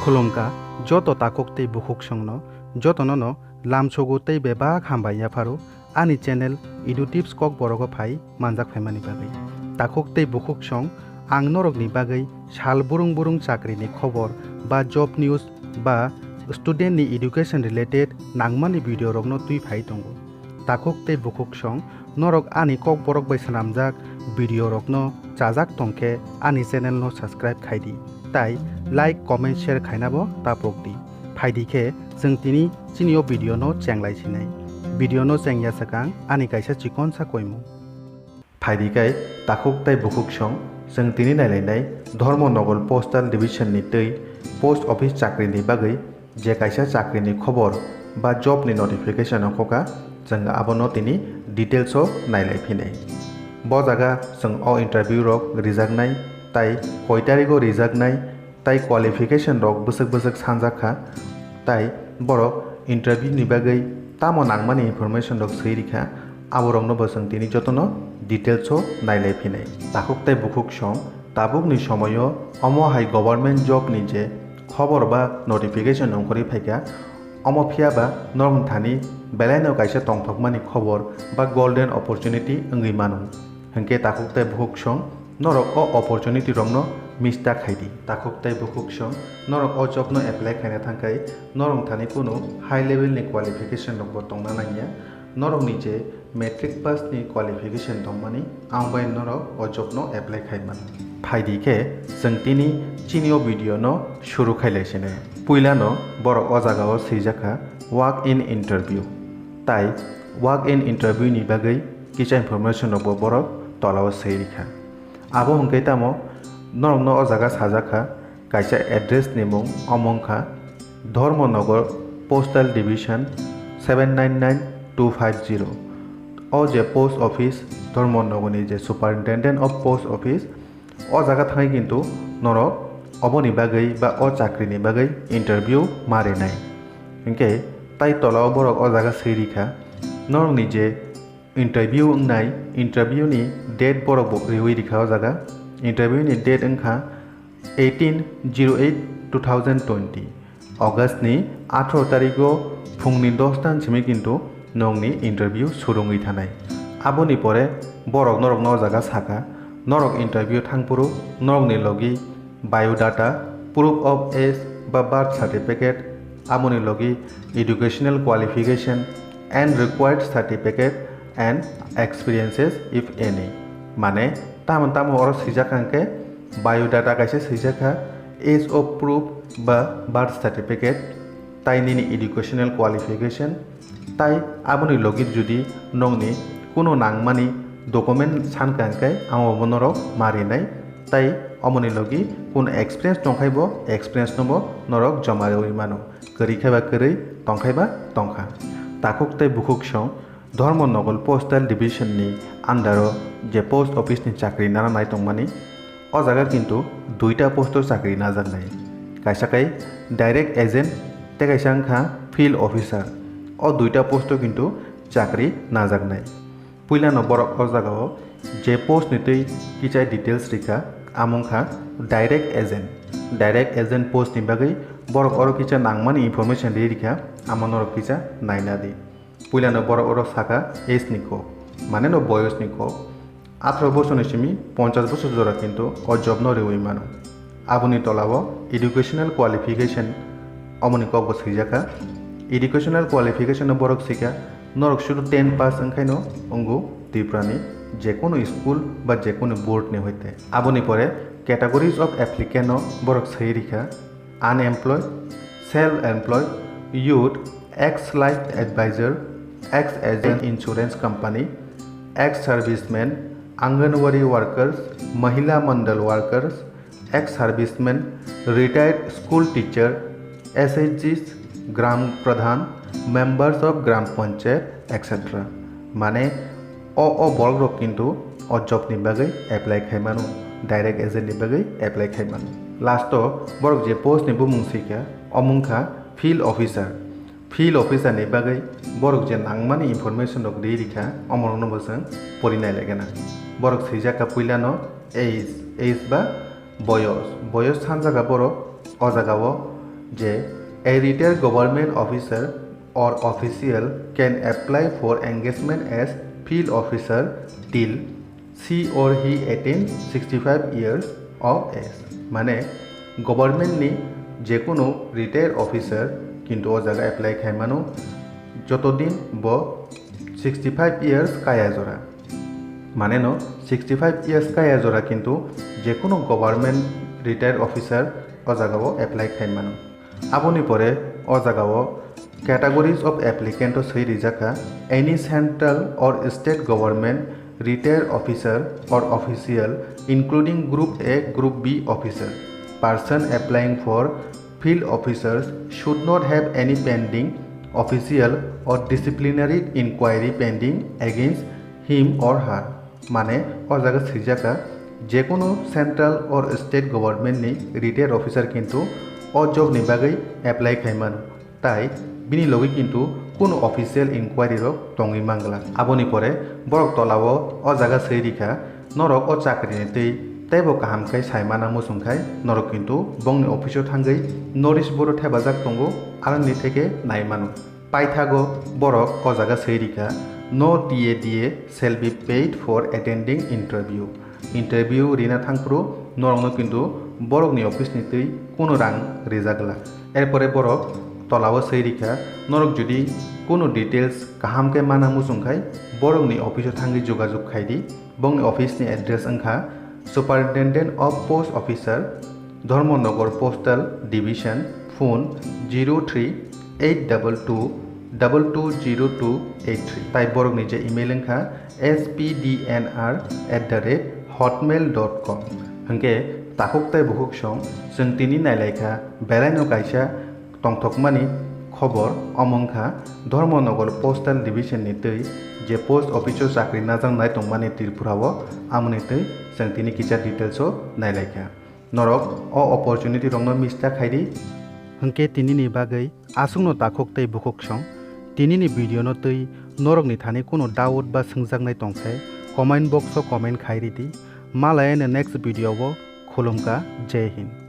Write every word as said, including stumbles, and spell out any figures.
Khulumkha joto takhuk tei bukhuksongno, jotono no lamsogo tei bebak hambai yapharo ani channel Edu Tips Kokborok o phai manjak phaimani bagwi. Takhuk tei bukhuksong, ang norokni bagwi sal burung burung chakrini khobor ba job news ba student ni education related nangmani video rokno twi phai tongo. Takhuk tei bukhuksong, norok ani Kokborok bai swnamjak video rokno chajak tongkhe ani channel no subscribe khaidi, tai like, comment, share khainabo tapokdi. Phaidi khe chwng tini chini o video no chenglai sinai. Video no chengya swkang ani kaisa chikonsa koimung. Phaidi khe takhuk tei bukhuksong, chwng tini nailainai Dharmanagar Postal Division ni twi post office chakri ni bagwi je kaisa chakri ni khobor ba job ni notification ongkhokha, chwng abono tini details o nailai phinai. Bo jaga chwng o interview rok rijaknai, tai koi tarik o rijaknai, tai qualification rok bwswk bwswk sanjak kha, tai borok interview ni bagwi tamo nangmani information rok swi rikha, aborokno bo chwng tini jotono details o nailai phinai. Takhuk tei bukhuksong, tabukni somoio omo hai government job ni je khobor ba notification ongkhorwi phaikha, omo phiyaba norok thani belaino kaisa tongthokmani khobor ba golden opportunity wngwi mano. Hinkhe takhuk tei bukhuksong, norok o opportunity rokno miss ta khaidi. Takhuk tei bukhuksong, norok o job no apply khaina thangkhai, norok thani kunu high level ni qualification rokbo tongna nangya. Norokni je matric pass ni qualification tongmani, ang bai norok o job no apply khai mano. Phaidi khe chwng tini chini o video no shuru khai lai sini. Puila no borok o jaga o swijak kha walk in interview. Tai walk in interview ni bagwi kisa information rokbo borok tola o swi rikha. Abo hwnkhe tamo norokno o jaga sajak kha, kaisa address ni mung omo wngkha Dharmanagar Postal Division seven nine nine two five zero. O je post office, Dharmanagar ni je Superintendent of Post Office, o jaga thangwi kintu norok oboni bagwi ba o chakri ni bagwi interview ma rinai. Hinkhe tai tola o borok o jaga swi rikha, norokni je interview wngnai, interview ni date borok bo riwi rikha o jaga. Interview ni date wngkha eighteen zero eight two thousand twenty. August ni atharo tarigo phungni dos tan simi kintu nokni interview surungwi thanai. Aboni pore borok norokno o jaga saka, norok interview thangphuru norokni logi biodata, proof of age ba birth certificate, aboni logi educational qualification and required certificate and experiences if any. Mane tamo tamo oro swijak hwnkhe biodata kaisa swijak kha, age of proof ba birth certificate, tai nini educational qualification, tai aboni logi jodi nokni kuno nangmani document sankha hwnkhe amo bo norok ma rinai, tai omoni logi kuno experience tongkhai bo experience no bo norok joma riwi mano, kwrwi khai ba kwrwi, tongkhai ba tongkha. Takhuk tei bukhuksong, Dharmanagar Postal Division ni under o je post office ni chakri nana nai tongmani, o jaga kintu duita post o chakri najaknai. Kaisa khe direct agent tei kaisa wngkha field officer. O duita post o kintu chakri najaknai. Puila no borok o jaga o je post ni twi kichai details rikha, amo wngkha direct agent. Direct agent post ni bagwi borok oro kicha nangmani information ri rikha, amo norok kicha naina di. Puilano borok oro saka age ni kok, mane no boyos ni kok. Atharo bosor ni simi ponchash bosor jora kintu o job no riwi mano. Aboni tola o educational qualification omoni kok bo swijak kha. Educational qualification no borok swikha, norok sudu ten pass wngkhaino wngo Tripura ni jekunu school ba jekunu board ni hoite. Aboni pore categories of applicant no borok swi rikha. Unemployed, self-employed, youth, ex-life advisor, ex-agent insurance company, ex-serviceman, Anganwadi workers, Mahila Mandal workers, ex-serviceman, retired school teacher, S H Gs, Gram Pradhan, members of Gram Panchayat, et cetera. Mane o o borok rok kintu o job ni bagwi apply khai mano, direct agent ni bagwi apply khai mano. Last o borok je post ni bumung swi kha, omo wngkha field officer. Field officer ni bagwi borok je nangmani information rok ri rikha, omorokno bo chwng pori nai lai gana. Borok swijak kha puila no age, age ba boyos, boyos sanjak kha borok o jaga o je a retired government officer or official can apply for engagement as field officer till she or he attains sixty five years of age. Mane government ni jekunu retired officer kintu o jaga apply khai mano jotodin bo sixty five years kaya jora. Mane no sixty five years kaya jora kintu jekunu government retired officer o jaga o apply khai mano. Aboni pore o jaga o categories of applicant o swi rijak kha, any central or state government retired officer or official including group A, group B officer. Person applying for field officers should not have any pending official or disciplinary inquiry pending against him or her. Mane o jaga swijak kha, jekunu central or state government ni retired officer kintu o job ni bagwi apply khai mano, tai bini logi kintu kunu official inquiry rok tongwi mangla. Aboni pore borok tolao o jaga swi rikha, norok o chakri ni twi teibo kaham khai sai mana muchung khai norok kintu bongni office o thangwi notice board o thepajak tongo, aroni theke nai mano. Paithago borok o jaga swi rikha, no T A D A shall be paid for attending interview. Interview rina thangphuru norokno kintu borokni office ni twi kunu rang rijak glak. Erpore borok tolao swi rikha, norok jodi kunu details kaham khe mana muchung khai borokni office o thangwi jogajog khai di. Bongni office ni address wngkha Superintendent of Post Officer, Dharmanagar Postal Division, phone zero three eight double two double two zero two eight three. Tai borokni je email wngkha S P D N R at the rate hotmail dot com. Hwnkhe takhuk tei bukhuk song chwng tini nailaikha, belaino kaisa tongthokmani khobor omo wngkha Dharmanagar Postal Division ni twi je post office o chakri najaknai tongmani Tripura o, amoni twi chwng tini kisa details o nailaikha. Norok o opportunity rokno miss ta khaidi. Hwnkhe tinini bagwi aswkno takhuk tei bukhuk song. Tinini video no twi norokni thani kunu doubt ba swngjaknai tongkhe comment box o comment khai ridi. Malaya next video o khulumkha. Jai Hind.